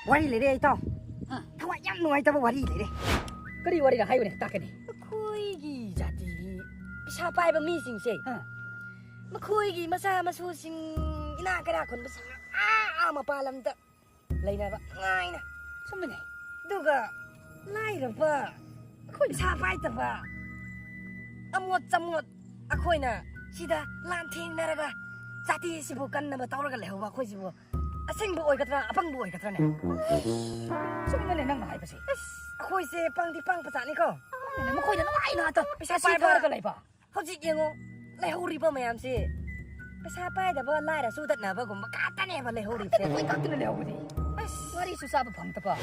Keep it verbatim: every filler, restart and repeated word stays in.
ꯋꯥꯔꯤ ꯂꯩꯔꯦ, ꯏꯇꯥꯎ꯫ ꯍꯥ? ꯊꯋꯥꯏ ꯌꯥꯝ ꯅꯨꯡꯉꯥꯏꯇꯕ ꯋꯥꯔꯤ ꯂꯩꯔꯦ꯫ ꯀꯔꯤ ꯋꯥꯔꯤꯅꯣ? ꯍꯥꯏꯌꯨꯅꯦ, ꯇꯥꯛꯀꯅꯤ꯫ ꯑꯩꯈꯣꯏꯒꯤ ꯖꯥꯇꯤꯒꯤ ꯄꯩꯁꯥ ꯄꯥꯏꯕ ꯃꯤꯁꯤꯡꯁꯦ, ꯍꯥ? ꯃꯈꯣꯏꯒꯤ ꯃꯆꯥ ꯃꯁꯨꯁꯤꯡ ꯏꯅꯥꯛ ꯀꯩꯔꯥꯛ ꯈꯨꯟꯕꯁꯤꯡ ꯑꯥ, ꯑꯥ ꯃꯄꯥꯟ ꯂꯝꯗ ꯂꯩꯅꯕ ꯅꯨꯡꯉꯥꯏꯅ꯫ ꯆꯨꯝꯃꯤꯅꯦ꯫ ꯑꯗꯨꯒ ꯂꯥꯏꯔꯕ, ꯑꯩꯈꯣꯏ ꯄꯩꯁꯥ ꯄꯥꯏꯗꯕ, ꯑꯃꯣꯠ ꯆꯃꯣꯠ ꯑꯩꯈꯣꯏꯅ ꯁꯤꯗ ꯂꯥꯟ ꯊꯦꯡꯅꯔꯒ ꯖꯥꯇꯤꯁꯤꯕꯨ ꯀꯟꯅꯕ ꯇꯧꯔꯒ ꯂꯩꯍꯧꯕ ꯑꯩꯈꯣꯏꯁꯤꯕꯨ ꯑꯁꯦꯡꯕ ꯑꯣꯏꯒꯗ꯭ꯔꯥ, ꯑꯄꯪꯕ ꯑꯣꯏꯒꯗ꯭ꯔꯥꯅꯦ? ꯆꯨꯝꯃꯤꯅꯦ ꯅꯪꯅ ꯍꯥꯏꯕꯁꯦ꯫ ꯑꯁ, ꯑꯩꯈꯣꯏꯁꯦ ꯄꯪꯗꯤ ꯄꯪꯕ ꯖꯥꯠꯅꯤꯀꯣ꯫ ꯃꯈꯣꯏꯅ ꯅꯨꯡꯉꯥꯏꯅ ꯇꯧ-, ꯄꯩꯁꯥ ꯄꯩꯁꯥ ꯄꯥꯏꯕ ꯊꯥꯔꯒ ꯂꯩꯕ꯫ ꯍꯧꯖꯤꯛ ꯌꯦꯡꯉꯣ, ꯂꯩꯍꯧꯔꯤꯕ ꯃꯌꯥꯝꯁꯦ ꯄꯩꯁꯥ ꯄꯥꯏꯗꯕ, ꯂꯥꯏꯔ ꯆꯨꯗꯠꯅꯕꯒꯨꯝꯕ ꯈꯛꯇꯅꯦꯕ ꯂꯩꯍꯧꯔꯤꯕꯁꯦ꯫ ꯑꯩꯈꯣꯏ ꯈꯛꯇꯅ ꯂꯩꯍꯧꯕꯅꯤ꯫ ꯑꯁ꯫ ꯋꯥꯔꯤꯁꯨ ꯆꯥꯕ ꯐꯪꯗꯕ꯫